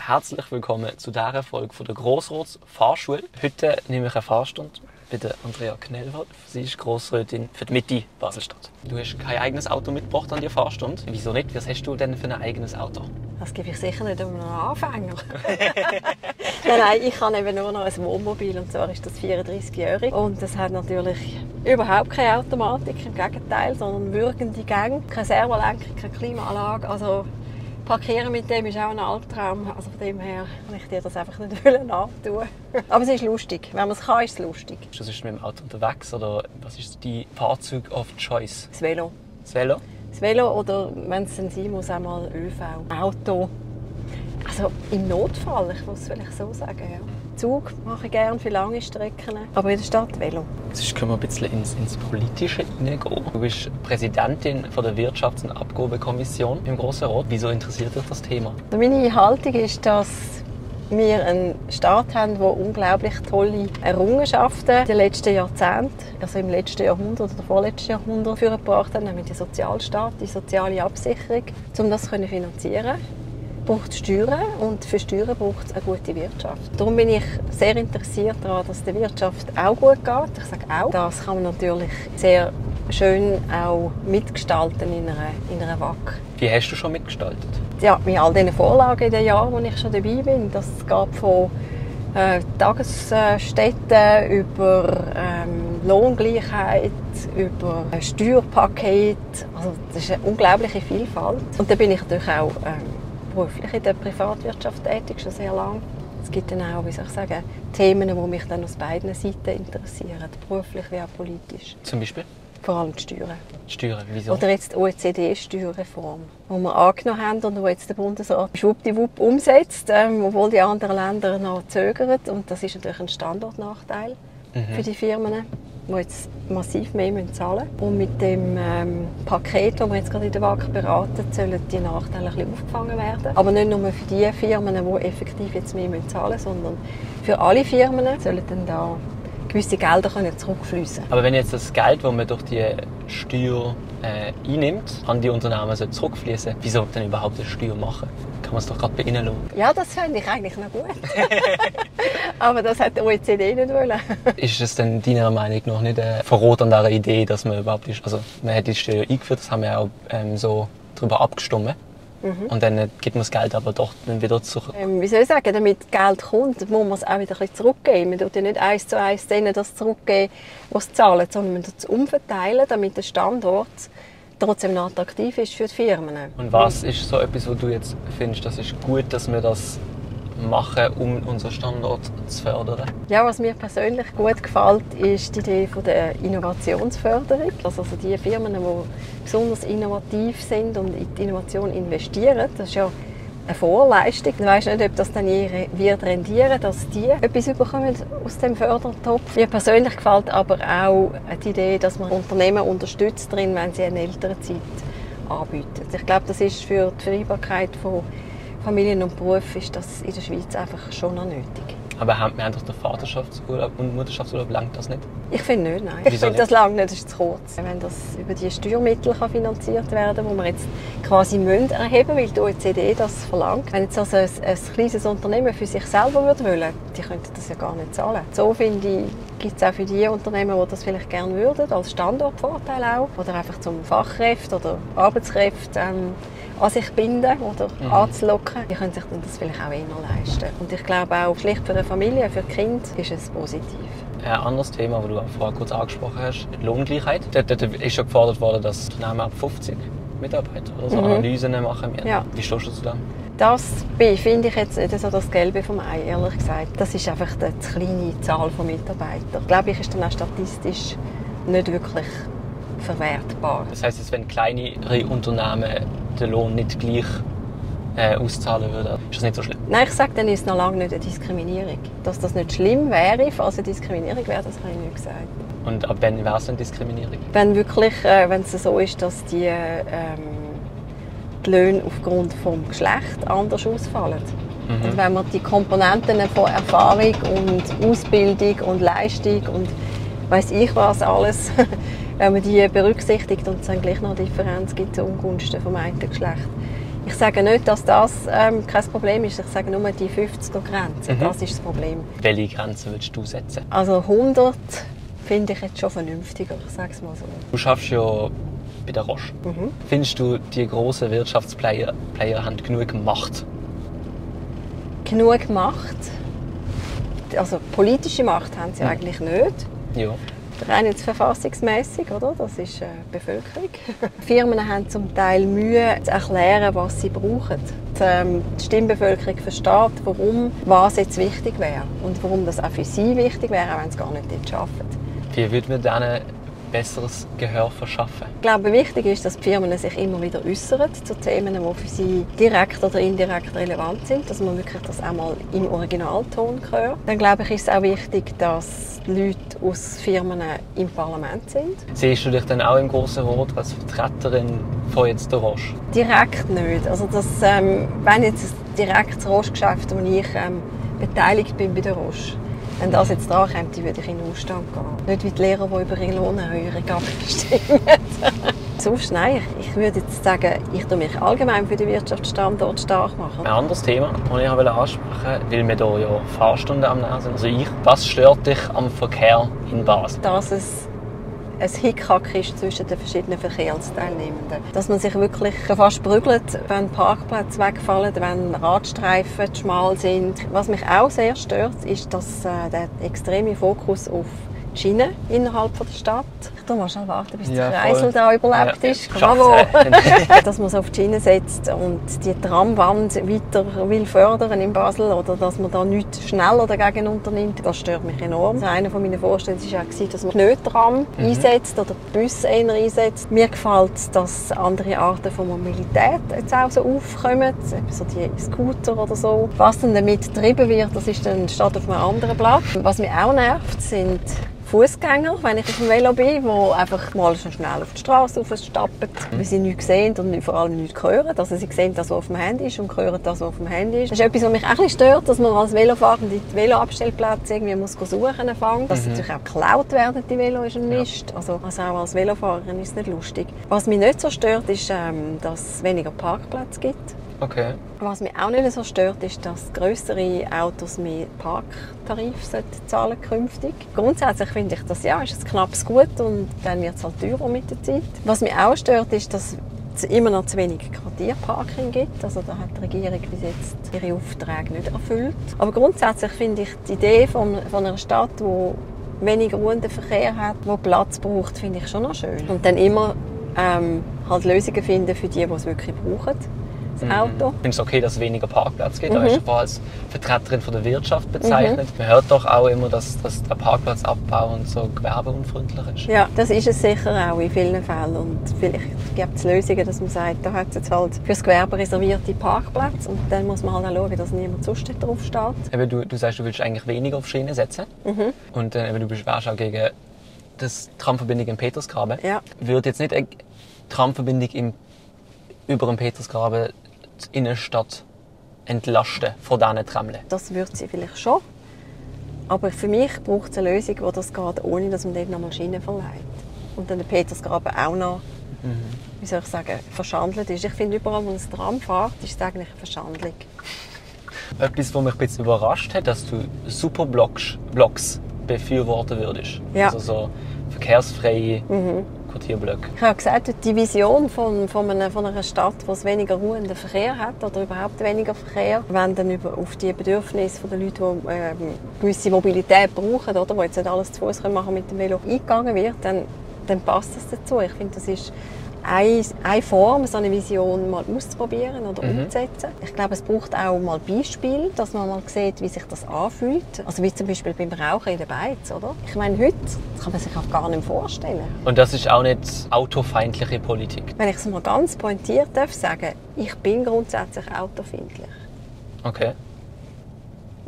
herzlich willkommen zu dieser Folge von der Grossrats Fahrschule. Heute nehme ich eine Fahrstunde bei der Andrea Knellwald. Sie ist Grossrätin für die Mitte Basel-Stadt. Du hast kein eigenes Auto mitgebracht an die Fahrstunde. Wieso nicht? Was hast du denn für ein eigenes Auto? Das gebe ich sicher nicht einem Anfänger. Nein, ich habe eben nur noch ein Wohnmobil, und zwar ist das 34-jährig. Und das hat natürlich überhaupt keine Automatik, im Gegenteil, sondern würgende Gänge, keine Servolenkung, keine Klimaanlage. Also parkieren mit dem ist auch ein Albtraum. Also von dem her kann ich dir das einfach nicht antun. Aber es ist lustig. Wenn man es kann, ist es lustig. Bist du mit dem Auto unterwegs oder was ist dein Fahrzeug of choice? Das Velo. Das Velo? Das Velo oder, wenn es dann sein muss, einmal ÖV. Auto. Also im Notfall, ich muss es vielleicht so sagen. Ja. Zug mache ich gerne für lange Strecken, aber in der Stadt Velo. Jetzt können wir ein bisschen ins Politische hineingehen. Du bist Präsidentin von der Wirtschafts- und Abgabenkommission im Grossen Rat. Wieso interessiert dich das Thema? Meine Haltung ist, dass wir einen Staat haben, der unglaublich tolle Errungenschaften in den letzten Jahrzehnten, also im letzten Jahrhundert oder vorletzten Jahrhundert, vorgebracht haben, nämlich den Sozialstaat, die soziale Absicherung. Um das zu finanzieren, braucht es Steuern, und für Steuern braucht es eine gute Wirtschaft. Darum bin ich sehr interessiert daran, dass es der Wirtschaft auch gut geht. Ich sage auch, das kann man natürlich sehr schön auch mitgestalten in einer WAC. Wie hast du schon mitgestaltet? Ja, mit all diesen Vorlagen in den Jahren, wo ich schon dabei bin. Das geht von Tagesstätten über Lohngleichheit, über Steuerpaket. Also das ist eine unglaubliche Vielfalt. Und da bin ich natürlich auch beruflich in der Privatwirtschaft tätig, schon sehr lange. Es gibt dann auch, wie soll ich sagen, Themen, die mich dann aus beiden Seiten interessieren, beruflich wie auch politisch. Zum Beispiel? Vor allem die Steuern. Steuern, wieso? Oder jetzt die OECD-Steuerreform, die wir angenommen haben und die jetzt der Bundesrat schwuppdiwupp umsetzt, obwohl die anderen Länder noch zögern. Und das ist natürlich ein Standortnachteil für die Firmen, die jetzt massiv mehr zahlen müssen. Und mit dem Paket, das wir jetzt gerade in der WAC beraten, sollen die Nachteile ein bisschen aufgefangen werden. Aber nicht nur für die Firmen, die effektiv jetzt mehr zahlen müssen, sondern für alle Firmen sollen dann da gewisse Gelder zurückfließen. Aber wenn jetzt das Geld, das man durch die Steuer einnimmt, an die Unternehmen zurückfließen, wieso dann überhaupt eine Steuer machen? Kann man es doch gerade bei Ihnen schauen. Ja, das fände ich eigentlich noch gut. Aber das hat die OECD nicht wollen. Ist es denn deiner Meinung nach nicht ein Verrat an dieser Idee, dass man überhaupt ist? Also man hat die Steuer eingeführt, das haben wir auch so darüber abgestimmt. Und dann gibt man das Geld aber doch dann wieder zurück. Wie soll ich sagen, damit Geld kommt, muss man es auch wieder ein bisschen zurückgeben. Man tut ja nicht 1:1 denen das zurückgeben, was sie zahlen, sondern man tut es umverteilen, damit der Standort trotzdem noch attraktiv ist für die Firmen. Und was ist so etwas, wo du jetzt findest, das ist gut, dass wir das machen, um unseren Standort zu fördern? Ja, was mir persönlich gut gefällt, ist die Idee von der Innovationsförderung. Also die Firmen, die besonders innovativ sind und in die Innovation investieren, das ist ja eine Vorleistung. Ich weiss nicht, ob das dann wird rendieren, dass die etwas bekommen aus dem Fördertopf. Mir persönlich gefällt aber auch die Idee, dass man Unternehmen unterstützt drin, wenn sie eine Elternzeit anbieten. Ich glaube, das ist für die Vereinbarkeit von Familien und Beruf ist das in der Schweiz einfach schon noch nötig. Aber wir haben doch den Vaterschaftsurlaub und Mutterschaftsurlaub, langt das nicht? Ich finde nicht, nein. Wieso ich finde, das langt nicht, das ist zu kurz. Wenn das über die Steuermittel finanziert werden kann, die wir jetzt quasi erheben müssen, weil die OECD das verlangt. Wenn jetzt also ein kleines Unternehmen für sich selber wollen, die könnten das ja gar nicht zahlen. So finde ich, gibt es auch für die Unternehmen, die das vielleicht gerne würden, als Standortvorteil auch. Oder einfach zum Fachkräfte oder Arbeitskräfte an sich binden oder anzulocken. Die können sich das vielleicht auch eher leisten. Und ich glaube auch, schlicht für eine Familie, für die Kinder, ist es positiv. Ein anderes Thema, das du auch vorher kurz angesprochen hast, die Lohngleichheit. Dort ist schon gefordert worden, dass Unternehmen ab 50 Mitarbeiter oder so Analysen machen müssen. Ja. Wie stehst du zu dem? Das finde ich jetzt nicht so das Gelbe vom Ei, ehrlich gesagt. Das ist einfach die kleine Zahl von Mitarbeitern. Glaube ich, ist dann auch statistisch nicht wirklich verwertbar. Das heisst, wenn kleinere Unternehmen den Lohn nicht gleich auszahlen würden, ist das nicht so schlimm? Nein, ich sage, dann ist es noch lange nicht eine Diskriminierung. Dass das nicht schlimm wäre, falls eine Diskriminierung wäre, das habe ich nicht gesagt. Und ab wann wäre es eine Diskriminierung? Wenn wirklich, wenn es so ist, dass die Löhne aufgrund des Geschlechts anders ausfallen. Und wenn man die Komponenten von Erfahrung und Ausbildung und Leistung und weiss ich was alles, wenn man die berücksichtigt und es dann gleich noch eine Differenz gibt zu Ungunsten vom einen Geschlecht, Ich sage nicht, dass das kein Problem ist. Ich sage nur die 50er-Grenze. Das ist das Problem. Welche Grenze willst du setzen? Also 100 finde ich jetzt schon vernünftiger, ich sage es mal so. Du schaffst ja bei der Roche. Findest du, die grossen Wirtschaftsplayer haben genug Macht? Genug Macht? Also politische Macht haben sie eigentlich nicht. Ja. Rein jetzt verfassungsmässig, oder? Das ist die Bevölkerung. Firmen haben zum Teil Mühe zu erklären, was sie brauchen. Die Stimmbevölkerung versteht, warum was jetzt wichtig wäre und warum das auch für sie wichtig wäre, auch wenn sie gar nicht dort arbeiten. Wie würde man denen besseres Gehör verschaffen? Ich glaube, wichtig ist, dass die Firmen sich immer wieder äußern zu Themen, die für sie direkt oder indirekt relevant sind, dass man wirklich das auch mal im Originalton hört. Dann glaube ich, ist es auch wichtig, dass die Leute aus Firmen im Parlament sind. Siehst du dich dann auch im Grossen Rat als Vertreterin von jetzt der Roche? Direkt nicht. Also das, wenn jetzt ein direktes Roche-Geschäft, wo ich beteiligt bin bei der Roche, wenn das jetzt dran kommt, würde ich in den Ausstand gehen. Nicht wie die Lehrer, die über ihre Lohnerhöhung abstimmen. Sonst nein, ich würde jetzt sagen, ich tue mich allgemein für den Wirtschaftsstandort stark machen. Ein anderes Thema, das ich ansprechen wollte, weil wir hier ja Fahrstunden am Nehmen sind. Also was stört dich am Verkehr in Basel? Dass es ein Hickhack ist zwischen den verschiedenen Verkehrsteilnehmenden. Dass man sich wirklich fast prügelt, wenn Parkplätze wegfallen, wenn Radstreifen zu schmal sind. Was mich auch sehr stört, ist dass der extreme Fokus auf die Schienen innerhalb der Stadt. Ich muss mal schnell warten, bis der Kreisel da überlebt ist. Bravo! Dass man so auf die Schienen setzt und die Tramwand weiter will fördern in Basel oder dass man da nichts schneller dagegen unternimmt, das stört mich enorm. Einer meiner Vorstellungen war auch, dass man Knöttram einsetzt oder Busse eher einsetzt. Mir gefällt es, dass andere Arten von Mobilität jetzt auch so aufkommen, so die Scooter oder so. Was dann damit getrieben wird, das ist dann statt auf einem anderen Blatt. Was mich auch nervt, sind Fußgänger, wenn ich auf dem Velo bin, die einfach mal schon schnell auf die Straße aufstappen, weil sie nichts sehen und vor allem nichts hören. Also sie sehen das, was auf dem Handy ist und hören das, was auf dem Handy ist. Das ist etwas, was mich auch ein bisschen stört, dass man als Velofahrer die Veloabstellplätze irgendwie muss suchen muss. Dass natürlich auch geklaut werden, die Velo ist ein Mist. Also auch als Velofahrerin ist es nicht lustig. Was mich nicht so stört, ist, dass es weniger Parkplätze gibt. Okay. Was mich auch nicht so stört, ist, dass grössere Autos mehr Parktarif zahlen künftig. Grundsätzlich finde ich das ja, ist ein knappes Gut und dann wird es halt teurer mit der Zeit. Was mich auch stört, ist, dass es immer noch zu wenig Quartierparking gibt. Also da hat die Regierung bis jetzt ihre Aufträge nicht erfüllt. Aber grundsätzlich finde ich die Idee von einer Stadt, die weniger ruhenden Verkehr hat, die Platz braucht, finde ich schon noch schön. Und dann immer halt Lösungen finden für die es wirklich brauchen. Auto. Ich finde es okay, dass es weniger Parkplätze gibt. Da ist als Vertreterin von der Wirtschaft bezeichnet. Man hört doch auch immer, dass der Parkplatzabbau und so gewerbeunfreundlich ist. Ja, das ist es sicher auch in vielen Fällen. Und vielleicht gibt es Lösungen, dass man sagt, da hat es jetzt halt fürs Gewerbe reservierte Parkplätze und dann muss man halt auch schauen, dass niemand sonst drauf steht. Eben, du sagst, du willst eigentlich weniger auf Schienen setzen. Und du wärst auch gegen die Tramverbindung in Petersgraben. Ja. Würde jetzt nicht eine Tramverbindung über den Petersgraben die Innenstadt entlasten von diesen Tramlen? Das würde sie vielleicht schon. Aber für mich braucht es eine Lösung, wo das geht, ohne dass man dort nochmal Schienen verleiht. Und dann der Petersgraben auch noch, wie soll ich sagen, verschandelt ist. Ich finde, überall, wo ein Tram fährt, ist es eigentlich eine Verschandlung. Etwas, was mich ein bisschen überrascht hat, dass du Superblocks befürworten würdest. Ja. Also so verkehrsfreie Quartierblöcke. Ich habe gesagt, die Vision von einer Stadt, die es weniger ruhenden Verkehr hat oder überhaupt weniger Verkehr, wenn dann auf die Bedürfnisse der Leute, die gewisse Mobilität brauchen, oder, die jetzt nicht alles zu Fuß machen mit dem Velo, eingegangen wird, dann passt das dazu. Ich finde, das ist eine Form, so eine Vision mal auszuprobieren oder umzusetzen. Ich glaube, es braucht auch mal Beispiele, dass man mal sieht, wie sich das anfühlt. Also wie zum Beispiel beim Rauchen in der Beiz, oder? Ich meine, heute kann man sich auch gar nicht vorstellen. Und das ist auch nicht autofeindliche Politik? Wenn ich es mal ganz pointiert darf sagen, ich bin grundsätzlich autofindlich. Okay.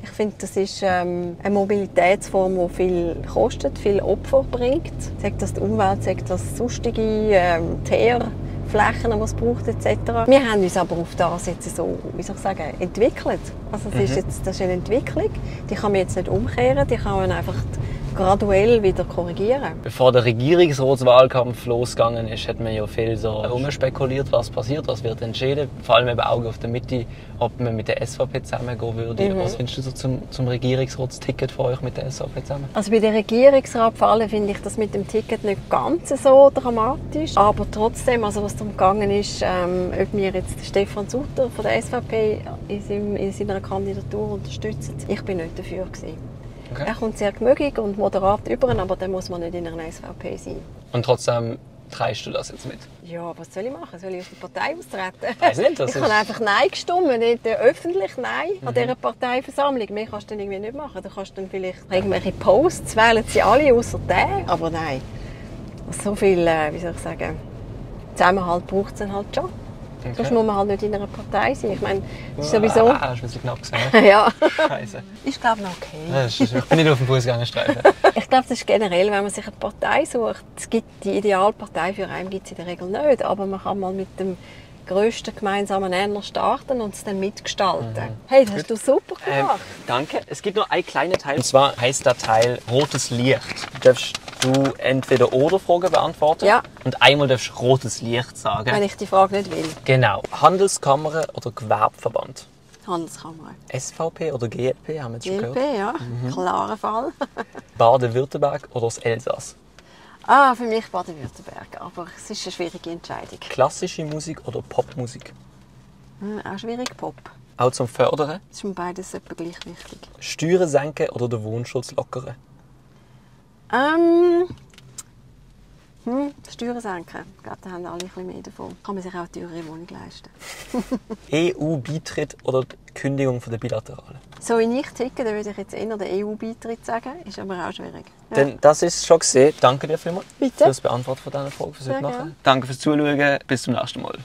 Ich finde, das ist eine Mobilitätsform, die viel kostet, viel Opfer bringt. Sagt das die Umwelt, sagt das sonstige Teerflächen, die es braucht, etc. Wir haben uns aber auf das jetzt so, wie soll ich sagen, entwickelt. Also das ist eine Entwicklung, die kann man jetzt nicht umkehren, die kann man einfach graduell wieder korrigieren. Bevor der Regierungsratswahlkampf losgegangen ist, hat man ja viel so herumspekuliert, was passiert, was wird entschieden. Vor allem eben Augen auf der Mitte, ob man mit der SVP zusammengehen würde. Was findest du so zum Regierungsratsticket von euch mit der SVP zusammen? Also bei der Regierungsratwahlen finde ich das mit dem Ticket nicht ganz so dramatisch. Aber trotzdem, also was darum gegangen ist, ob wir jetzt Stefan Sutter von der SVP in seiner Kandidatur unterstützen. Ich bin nicht dafür gewesen. Okay. Er kommt sehr gemütlich und moderat über, aber dann muss man nicht in einer SVP sein. Und trotzdem treibst du das jetzt mit? Ja, was soll ich machen? Soll ich aus der Partei austreten? Weiss nicht, ich habe einfach Nein gestimmt, nicht öffentlich Nein an dieser Parteiversammlung. Mehr kannst du dann irgendwie nicht machen. Du kannst dann vielleicht irgendwelche Posts wählen, sie alle außer den, aber nein. So viel, wie soll ich sagen, Zusammenhalt braucht es dann halt schon. Okay. Sonst muss man halt nicht in einer Partei sein. Ich meine, das ist sowieso... Hast du ein bisschen knapp gesagt? ja. Scheiße. Ist, glaube ich, noch okay. Ja, ich bin nicht auf dem Fußgängerstreifen. Ich glaube, das ist generell, wenn man sich eine Partei sucht. Es gibt die Idealpartei für einen gibt es in der Regel nicht, aber man kann mal mit dem grössten gemeinsamen Nenner starten und es dann mitgestalten. Hey, das hast du super gemacht. Danke. Es gibt nur einen kleinen Teil. Und zwar heisst der Teil rotes Licht. Darfst du entweder oder Fragen beantworten Ja. und einmal darfst du rotes Licht sagen. Wenn ich die Frage nicht will. Genau. Handelskammer oder Gewerbeverband? Handelskammer. SVP oder GLP, haben wir jetzt schon GLP, gehört. ja. Klarer Fall. Baden-Württemberg oder das Elsass? Für mich Baden-Württemberg. Aber es ist eine schwierige Entscheidung. Klassische Musik oder Popmusik? Auch schwierig, Pop. Auch zum Fördern? Das ist mir beides etwa gleich wichtig. Steuern senken oder den Wohnschutz lockern? Steuern senken. Ich glaube, da haben alle ein bisschen mehr davon. Kann man sich auch eine teurere Wohnung leisten. EU-Beitritt oder die Kündigung von der Bilateralen? So wie ich ticke, dann würde ich jetzt eher den EU-Beitritt sagen. Ist aber auch schwierig. Ja. Denn das ist schon gesehen. Danke dir vielmals Bitte. für das Beantworten von dieser Frage, fürs Sehr Mitmachen. gerne. Danke fürs Zuschauen. Bis zum nächsten Mal.